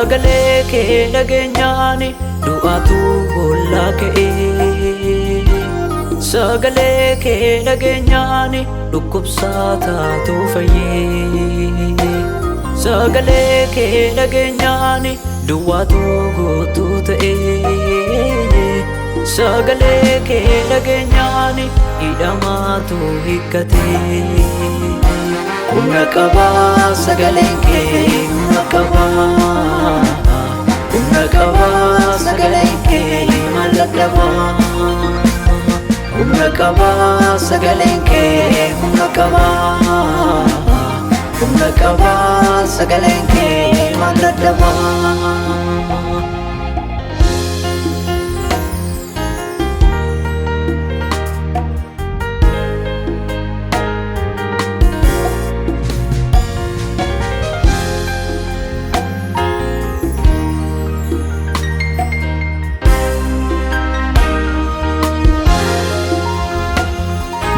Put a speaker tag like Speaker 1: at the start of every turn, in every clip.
Speaker 1: Sagalee kee dhageenyaani du'aatu boollaa ka'ee. Sagalee kee dhageenyaani dhukkubsataatu fayyee. Sagalee kee dhageenyaani duwwaatu guutuu ta'ee. Sagalee kee dhageenyaani hidhamaatu hiikkatee. Humna qabaa sagaleen kee, humna qabaa. Humna qabaa sagaleen kee, maal dadhabaa. Humna qabaa sagaleen kee, humna qabaa. Humna qabaa sagaleen kee, maal dadhabaa.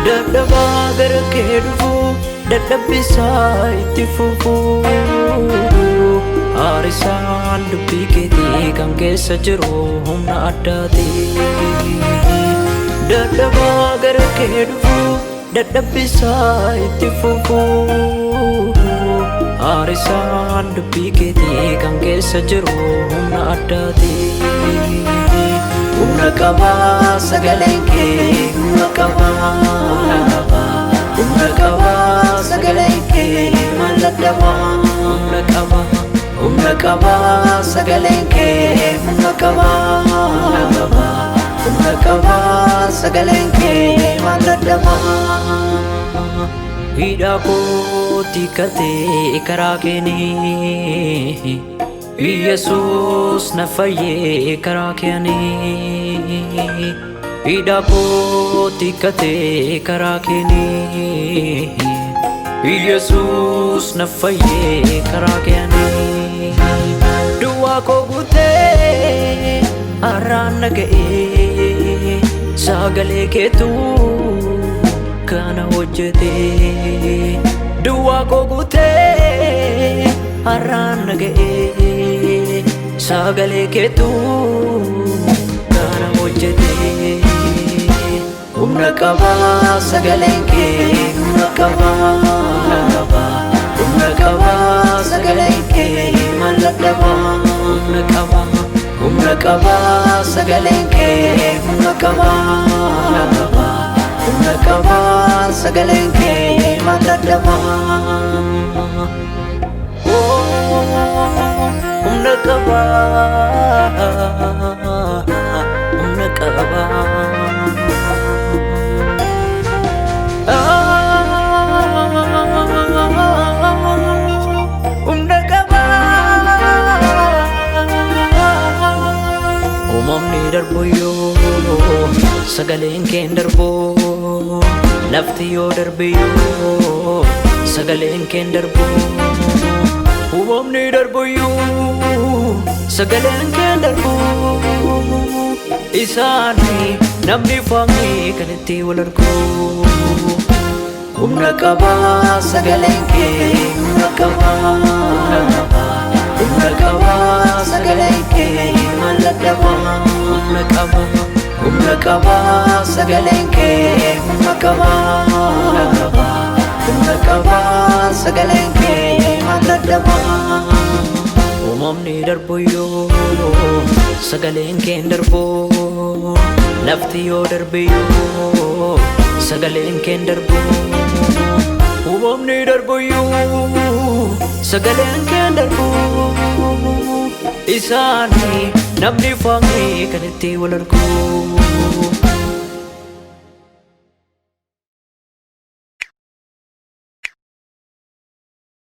Speaker 1: Dadhabaa gara kee dhufu, dadhabbisaa itti fufu. Haarisaan dubbii keetii kan keessa jiru humna addaati. Dadhabaa gara kee dhufu, dadhabbisaa itti fufu. Haarisaan dubbii keetii kan keessa jiru humna addaati. Humna qabaa sagaleen kee, humna qabaa. Humna qabaa sagaleen kee, maal dadhabaa. Humna qabaa, humna qabaa sagaleen kee, humna qabaa. Humna qabaa sagaleen kee, maal dadhabaa. Hidhaa kootti katee karaa keenii, Yesuus na fayyee karaa keenii. Hidhaa kootti katee karaa keenii, Yesuus na fayyee karaa keenii. Duwwaa koo guutee har'aan na ga'ee, sagalee keetu kana hojjete. Duwwaa koo guutee har'aan na ga'ee, sagalee keetu kana hojjete. Humna qabaa sagaleen kee, humna qabaa. Humna qabaa sagaleen kee, maal dadhabaa. Humna qabaa, humna qabaa sagaleen kee, humna qabaa. Humna qabaa sagaleen kee, maal dadhabaa. Humna qabaa, humna qabaa. Humna qabaa. Uumamni darbu yoo sagaleen kee hin darbu, lafti yoo darbe yoo sagaleen kee hin darbu. Uumamni darbu yoo sagaleen kee hin darbu. Isaanii namni faamni kan itti wal argu. Humna qabaa sagaleen kee, humna qabaa. Humna qabaa sagaleen kee, maal dadhabaa. Humna qabaa, humna qabaa sagaleen kee, humna qabaa. Humna qabaa sagaleen kee, maal dadhabaa. Uumamni darbu yoo sagaleen kee hin darbu, lafti yoo darbe yoo sagaleen kee hin darbu. Uumamni darbu yoo sagaleen kee hin darbu. Isaanii namni faamni kan itti wal argu.